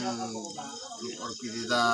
အီၣ်ကွံာ်သ့ၣ်သၣ်, ကွံာ်သ့ၣ်သၣ်, ဘျါန့ၣ်, ဒီးကမူၤဘၣ် ဘဲရၣ်နီၤ, ဘၣ်အီၣ်ဒီးဘ့ၣ်နီၤ, အဂ့ၤကသ့ၣ်, မ့ၢ်အီၣ်အီၣ်ဝဲမ့ၢ်ဘၣ် အီၣ်ကိၣ်, ဟီၣ်ယုၢ်ရံၤယ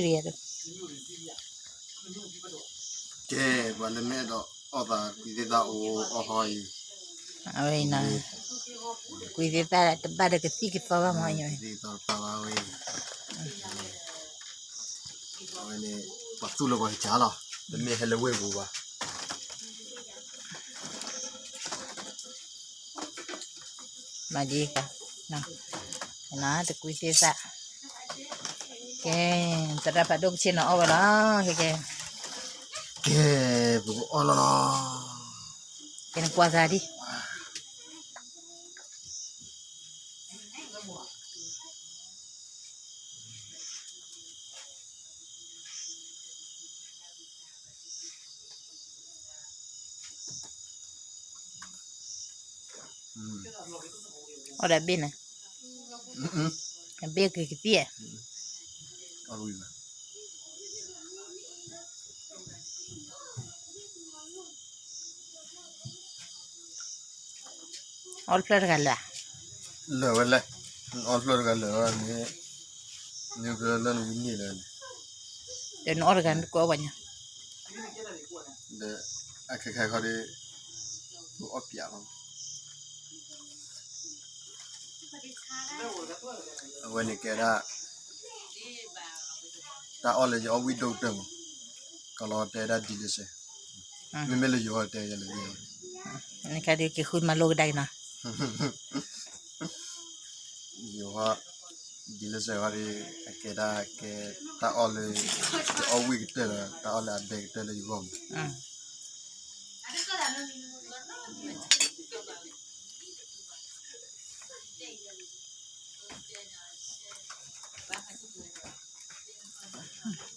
ၤ, ကဲ, ပှၤလၢမ့ၢ်အဲၣ်ဒိးအီၣ်သးကွံာ်သ့ၣ်သၣ်အိၣ်အီၣ်ဟီအံၤ, အဝဲအံၤနီၤ, ကွံာ်သ့ၣ်သၣ်တဘၣ်ဒီးကသံၣ်ကသီဘၣ်မး, သ့ၣ်သီတဘၣ်ဘၣ်ဝဲအံၤ, အဝဲန့ၣ် ပှၤသူၣ်လၢပှၤကစၢ်လီၤ, တမ့ၢ်ဟဲလၢဝ့ၢ်ပူၤဘၣ်. မၤဒ်, နတကွံာ်သ့ၣ်သၣ်, ကဲ, သရၣ်ဖးဒိၣ်ကဆ့ၣ်နီၤအီၣ်ဝဲလီၤ, ကဲ, ကဲ, ပကအီၣ်လီၤလီၤ, ကဲနကွၢ်သးဒ် အီၣ်ဒီးဘ့ၣ်န့ၣ်, အဘ့ၣ်ကကသံၣ်, အီၣ်တဖျၢၣ်တဂၤလၢာ်, လၢာ်ဝဲလဲၣ်, အီၣ်တဖျၢၣ်တဂၤလၢာ်ဝဲန့ၣ်, နဖျၢၣ်လၢနမံၤန့ၣ်လၢာ်န့ၣ်, ဒီးနအီၣ်တဂၤနတကိးဝဲညါ, ဒီးအခဲခါခီဒီး, ပအီၣ်ပၠးလီၤ, အဝဲန့ၣ်ကဲဒၣ် တၢ်အီၣ်လၢယအီၣ်ဝံၣ်ဒိၣ်ကတၢၢ်မး, ကလီတဲဒၣ်ဒ်လစဲ, မ့မ့ၢ်လၢယဂီၢ်တဲယၤလၢယဂီၢ်, နခါဒုးက့ၤဃုမၤလိကဒါက့ၤနီၤ, ယဂီၢ်, ဒ်လစဲဂီၢ်ဒီး, အကဲဒၣ်ကဲ, တၢ်အီၣ်လၢ, ယအီၣ်ဝံၣ်ကတၢၢ်ဒီး တၢ်အီၣ်လၢအဒဲကတၢၢ်လၢယဂီၢ်မး အ